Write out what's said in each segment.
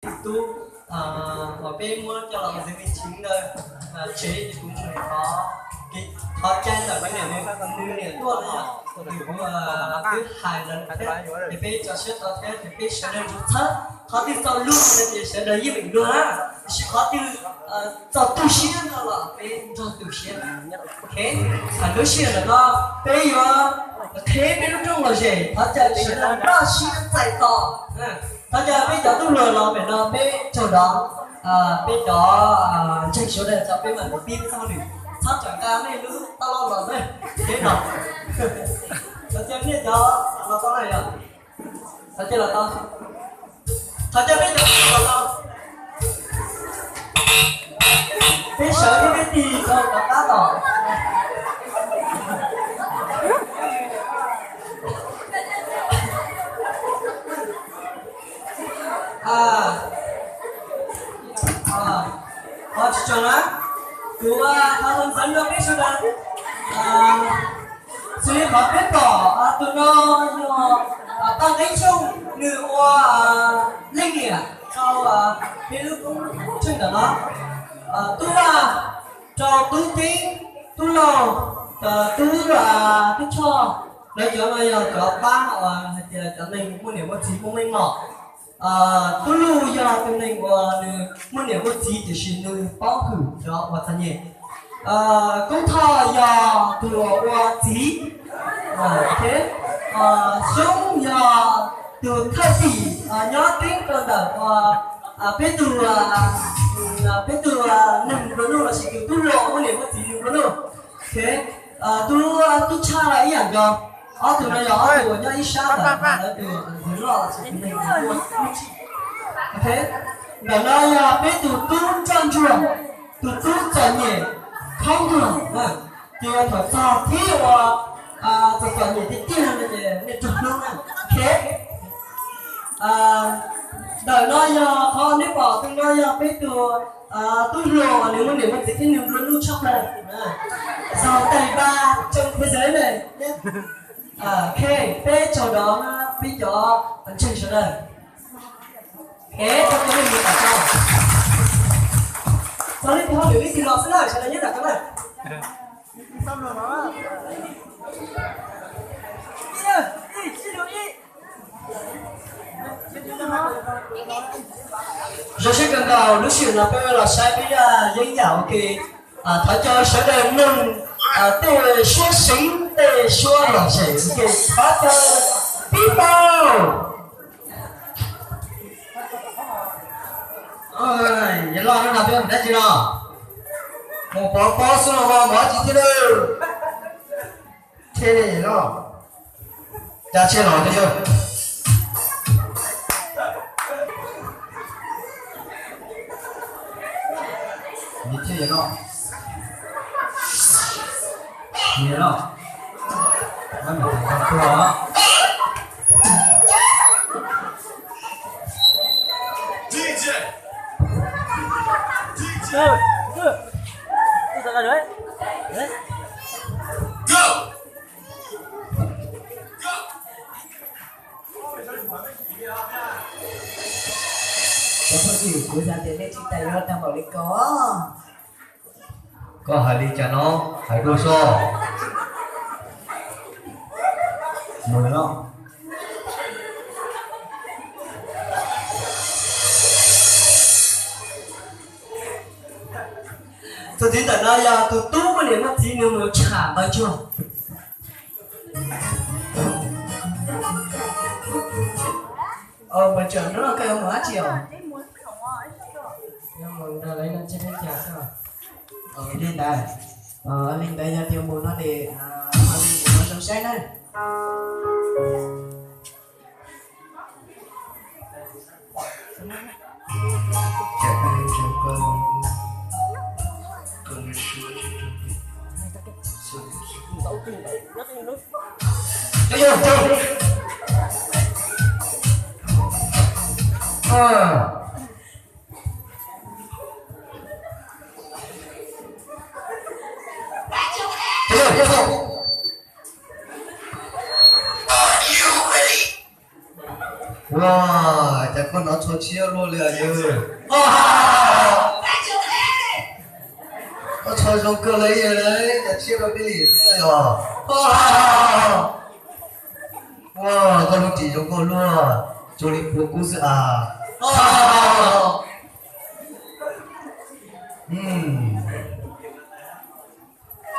Tub, uas peb muab coj los ua txiv me chiv ntawd tsev ces kuv tseem thov, thov cai ntawm peb niam, nws niam tuaj no yog kuv twb hais ntawd thiab, ces peb tso siab thov thiab ces peb sawv daws txhawb, qhov twg txaus luag no ces sawv daws yeej meem luag na, tiam sis qhov twg txaus tu siab no los peb nrog tu siab. Ok, lub sij hawm ntawm no peb yuav qheb peb lub rooj lom zem, thov caw sawv daws nrog siab txais tos. Thov caw peb cov tub hluas los pem no peb raug dov, peb cov ntseeg sawv daws tso peb mam li pib peb txoj hauj lwm, txhob tsam nqa nej lub tab loj los na, peb no. Thov caw nej cov los tau na yog, thov caw los tau, thov caw peb cov los tau. Peb sawv thiab peb tig rau tom qab tom. Tsis tsoom na, kuv thov ntxeev rau peb sawv daws. Xws li qhov peb pom tus no yog Paj Teeb Xyooj, nws ua leej niam rau peb lub koob tsheej ntawm no. Tub Vaj rau Tub Ceeb, Tub Lauj, Tub, Tub Choj, lawv cov no yog cov pab hais tias cov neeg muaj niam muaj txiv muaj meej mom. Tub Luj yog tus neeg uas nws muaj niam muaj txiv tiam sis nws paub hwm cov uas txom nyem. Koob Thoj yog tus uas ua txiv. Xyoob yog tus thawj tim nyob peb rau ntawm peb tug, peb tug neeg nplua nuj lossis tus tub hluas muaj niam muaj txiv nws nplua nuj. Tub, Tub Tshaj los ib yam nkaus. Ob tug no yog ob tug uas nyob ib sab ntawm lawv tus ntxhw loj lossis tus neeg nplua nuj. Ntawm no yog peb tus tub ntsoj ntsuag, tus tub txom nyem, khaub ntuag, ces thaum txog thib uas txom txom nyem tiag tiag no ces nej raug hlub na. Ok. Ntawm no yog qhov nej pom tus no yog peb tus tub hluas uas nws muaj niam muaj txiv thiab nws nplua nuj tshaj plaws. Giàu tài ba trong thế giới này. Ok, peb tsaug dov peb cov ntseeg sawv daws. Txog lub hauj lwm ib txhis los xwb na, sawv daws nyob nram ko na. Zoo siab kawg nkaus lub sij hawm no peb los saib peb zaj yeeb yam ua ke. Thov caw sawv daws mloog tej suab seev tej suab lom zem ua ke, thov caw pib tau. Yawg loj no peb mus dab tsi no? Mus pov pob xwb los mas mus dab tsi thiab lawm? Thiab li yawg loj, cas tshe los thiab yawg? Thiab yawg loj, yawg loj, Cov phooj ywg, kuv xav tias nej tsis tas yuav tag npaum li ko. Koj hais li cas no? Hais dua soj. Mus no. Tus txiv ntawm no yog tus tub muaj niam muaj txiv nws mus tsham npawg Ntsuag. Npawg Ntsuag, hnub no koj yuav mus dab tsi os? Yuav mus nrog lawv noj tsiab peb caug xwb. Li ntawd, li ntawd yog tias mus no ces ho li mus no zoo saib na. Wow. Cas koj hnov tsho tshiab luaj li yawg? Koj tsho zoo kawg li, cas tshiab rau peb li thiab yog? Ua, koj lub ris zoo nkauj luaj, zoo li pua kub xwb as.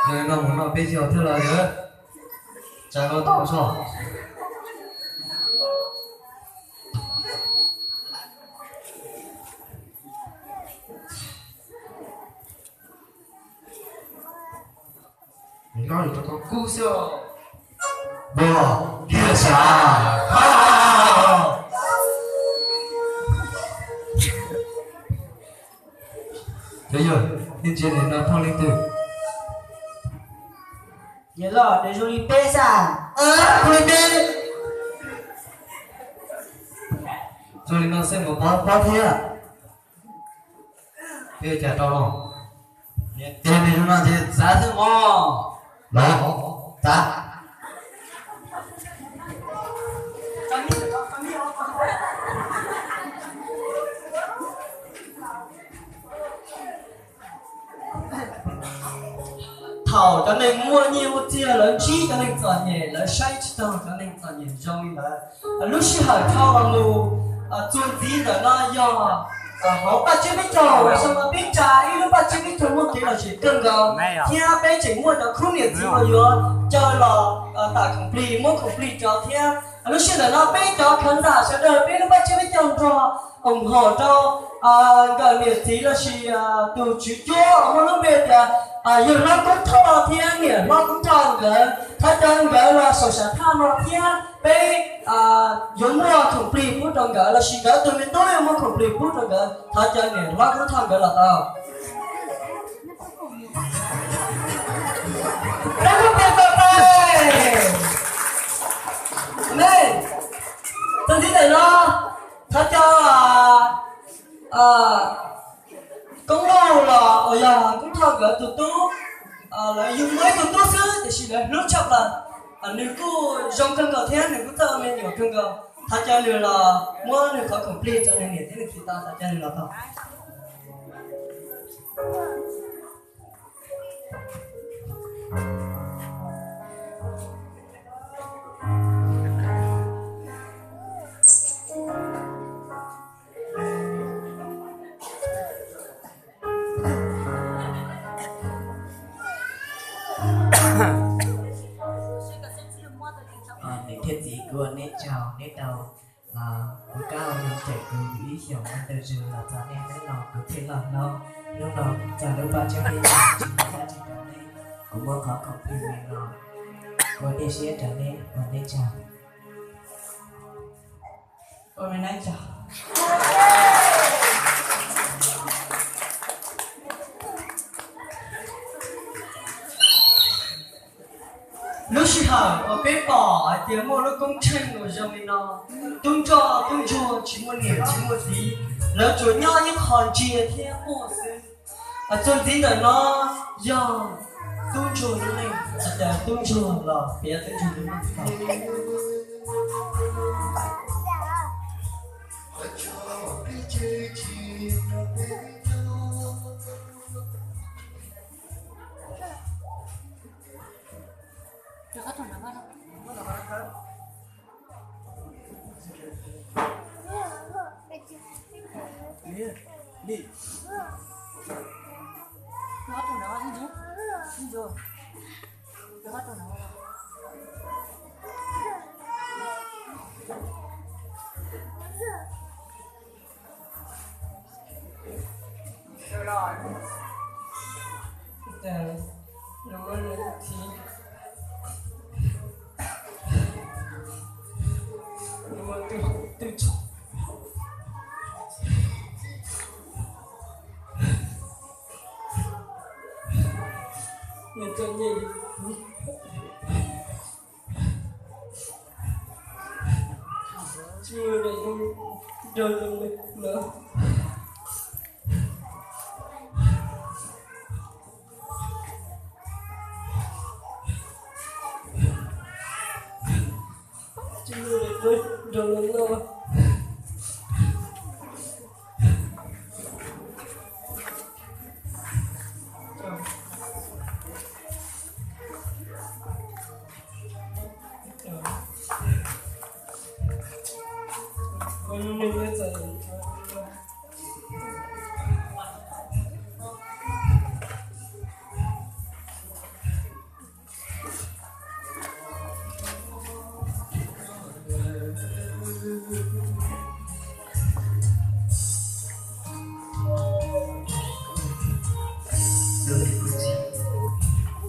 Yog no mus no peb yog thiab los yog? Tsa koj tau tso. Noj rau koj kub xwb. Npog kiag sav. Cov yawg, nej ntsia niam no phooj leej twg? Niam loj, nws zoo li peb xwb. Zoo li peb. Zoo li no xwb mas pab pab thiab. Peb ua cas rau no? Ces nws zoo no ces txav xwb mog. Los, txav. Thaum cov neeg muaj nyiaj muaj txiag lawv ntsib cov neeg txom nyem, lawv saib tsis taus cov neeg txom nyem zoo li ntawd. Lub sij hawm dhau los mus, txuas ntxiv ntawm no yog hauv paj tsiab peb caug, xyoo no peb tsa ib lub paj tsiab peb caug muaj kev lom zem kawg nkaus, thiab peb tseem muaj cov khub niam txiv uas yuav caw los tawm khoom plig, muab khoom plig rau thiab. Lub sij hawm ntawm no peb cov khán giả sawv daws peb lub paj tsiab peb caug nrog ủng hộ rau nkawm niam txiv lossis tus tswv cuab uas muaj lub npe tias yawg hlob Koob Thoj thiab niam hlob Koob Thoj nkawd, thov caw nkawd los saum sam thaj no thiab peb yuav muaj khoom plig pub rau nkawd lossis nkawd tus me tub yuav muaj khoom plig pub rau nkawd, thov caw niam hlob Koob Thoj nkawd los tau. Peb kuj tes tau tes. Amen. Txuas ntxiv ntawm no, thov caw Koob Lauj los uas yog Koob Thoj nkawd tus tub, lawv yug muaj ib tug tub xwb tiam sis lawv hlub tshaj plaws. Nws kuj zoo kawg nkaus thiab nws kuj txawj ua me nyuam kawg nkaus. Thov caw nws los muab nws qhov khoom plig rau nws niam thiab nws txiv tau, thov caw nws los tau. Niam thiab txiv, kuv ua neb tsaug, neb tau ua kab ua noog cawm kuv ib xyoos ntawd, los txog niaj hnub no kuv thiaj loj hlob. Hnub no txog lub paj tsiab peb caug tsis muaj dab tsi rau neb, kuv muab qhov khoom plig no ua tej siab rau neb, ua neb tsaug. Lub sij hawm uas peb pom hais tias muaj lub koob tsheej uas zoo li no, tub ntsoj tub ntsuag tsis muaj niam tsis muaj txiv, lawv tsuas nyob ib qho ntsia thiab quaj xwb. Txuas ntxiv ntawm no yog tub ntsuag lub neej, tub ntsuag los piav tub ntsuag lub neej. Tus me kuv txiv,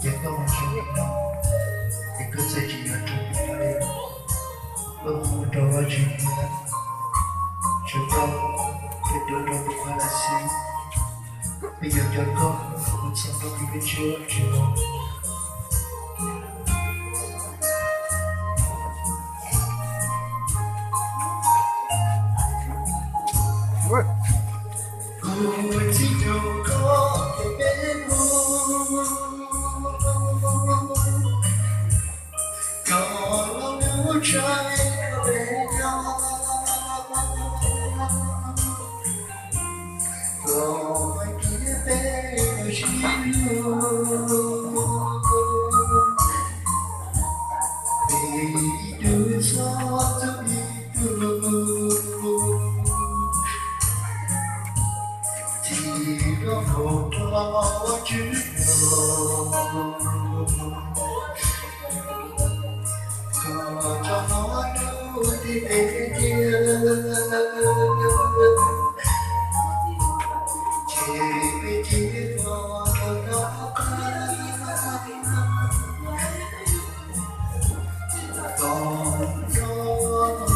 ces koj mus tsev, ces koj txawm tsis yuav rau kuv li. Koj mus rau Vajtswv, tsuav koj, peb tuav rau tus Vajtswv, peb yuav coj koj mus txog koj tus peb tsev Vajtswv. Kuv txiv tus koj ces peb mus, koj los lub tsaib rau peb nyob, koj hais tias peb yuav sib hlub, peb ib tug txhob txog ib tug, txiv los foom rau Vajtswv los, koj tso hlo lub ntiaj teb cia, ces peb cia li los rov qab tos nrog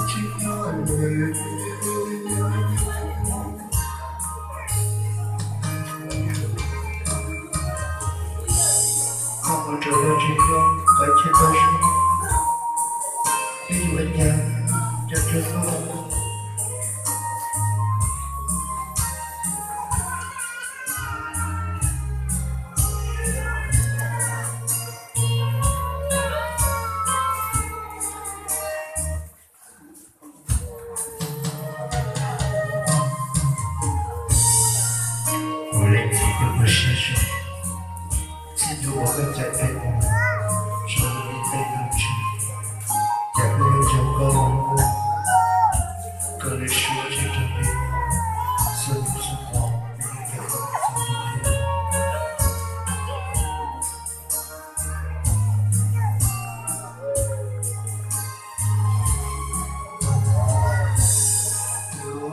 tsis nyob lawm. Koj mus rau Vajtswv koj qhov chaw tau zoo, peb yuav ua cas cov tsuag xwb. Kuv leej txiv tus uas siab zoo, txij hnub uas koj cais peb mus rau lub ntiaj teb no, cas peb yuav nco koj, koj lub suab tsis rau peb, txhua hnub txhua hmo peb yuav nco koj txhua tus thiab.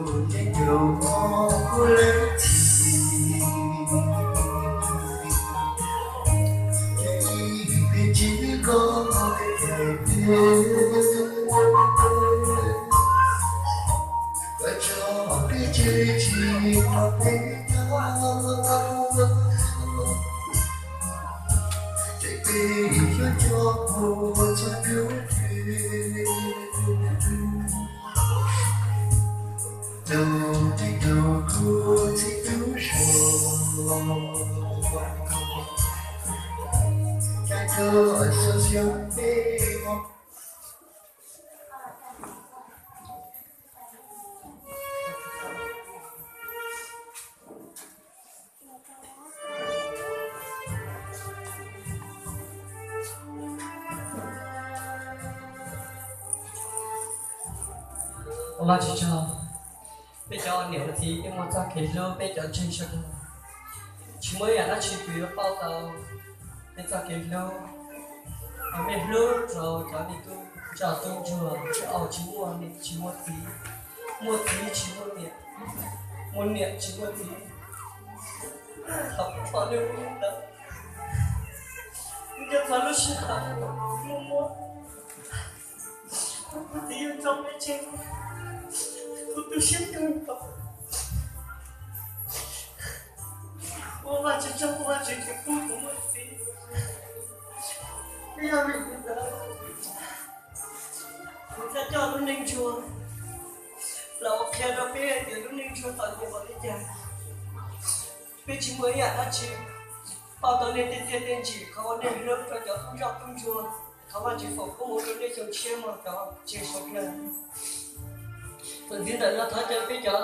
Tus me nyuam kuv leej txiv, ces ib pliag tsis koj mus peb, koj tso peb tseg tsis pub peb nyob, ces peb yuav nco koj txhua hnub. Tus tij tus kuv txiv tub zoo, cas koj xav xyuas peb. Ua Vajtswv tsaug, peb cov niam ua txiv peb muaj txoj kev hlub peb cov ntseeg sawv daws, tsis muaj ib yam dab tsi pab pauj tau peb txoj kev hlub. Hos mej hlub rau cov me tub ntsoj tub ntsuag, tsis muaj niam tsis muaj txiv, muaj txiv tsis muaj niam, muaj niam tsis muaj txiv. Thaum pom nej ua ntawd, nco txog lub sij hawm muaj muab, kuv txiv yug tau peb tsev, kuv tu siab kawg nkaus. Ua Vajtswv tsaug, ua Vajtswv tseem pub kuv muaj txiv. Yog vim li ntawd, kuv thiaj coj lub neej ntsuag los ua qhia rau peb hais tias lub neej ntsuag txom nyem npaum li cas. Peb tsis muaj ib yam dab tsi pauj tau nej tej txiaj tej ntsig, qhov uas nej hlub rau cov tub ntsoj tub ntsuag, thov Vajtswv foom koob hmoov rau nej xyoo tshiab mog cov ntseeg sawv daws. Txuas ntxiv ntawm no thov caw peb cov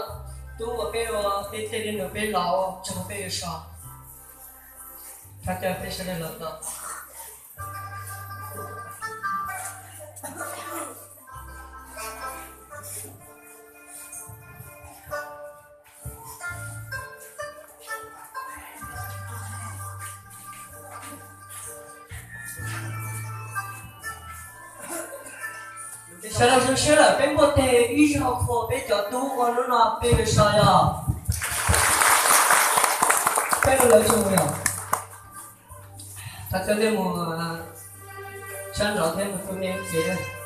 tub uas peb ua peb tej li nus peb los tsaug peb yuav so. Thov caw peb sawv daws los tau. Sawv daws zoo siab lawm, peb npuaj teg ib zaug qhuas peb cov tub ua hnub no peb yuav so yog peb ua lawv tso yog. Thaum twg nej mus sab nraud thiab mus tu nej tsev.